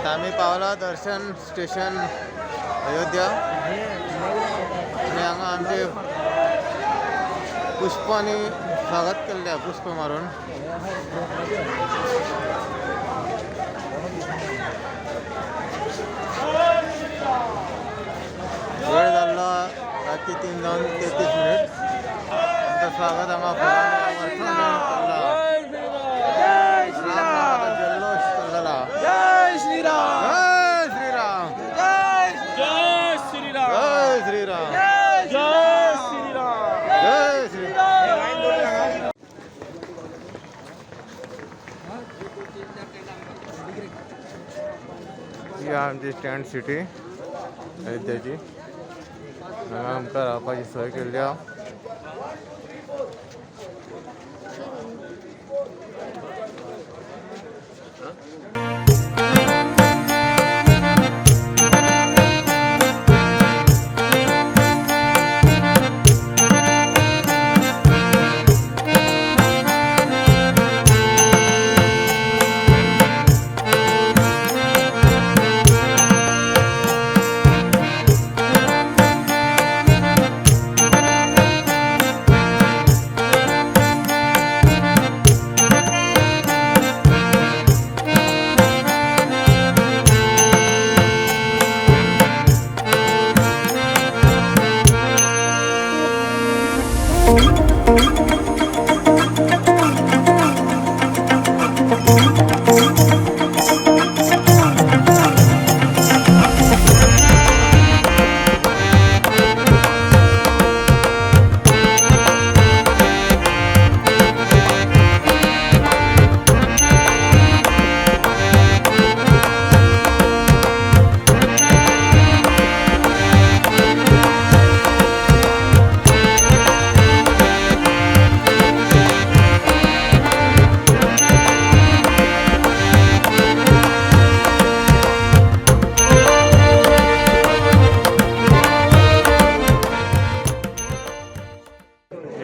आमी पावला दर्शन स्टेशन अयोध्या आनी हांगा आमचे पुष्पांनी स्वागत केल्लें पुष्प मारून. वेळ जाल्लो रातची 3:33. आमचं स्वागत हांगा फुलांनी राम जल्लोष चल्लेला. जय श्रीराम. जय श्रीराम. जय श्रीराम. जय श्रीराम. जय श्रीराम. जय श्रीराम. ही आमची स्टँड सिटी अयोध्याची. हांगा आमकां रावपाची सोय केल्ली आहा.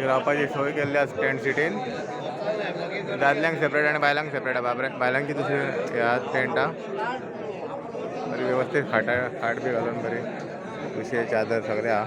रावपाची सोय केल्ली आसा टेंट सिटीन. दादल्यांक सेपरेट आनी बायलांक सेपरेट. बाबरे बायलांची दुसरी ह्या टेंटा बरी व्यवस्थीत खाटा खाट बी घालून बरी उशे चादर सगळे आहा.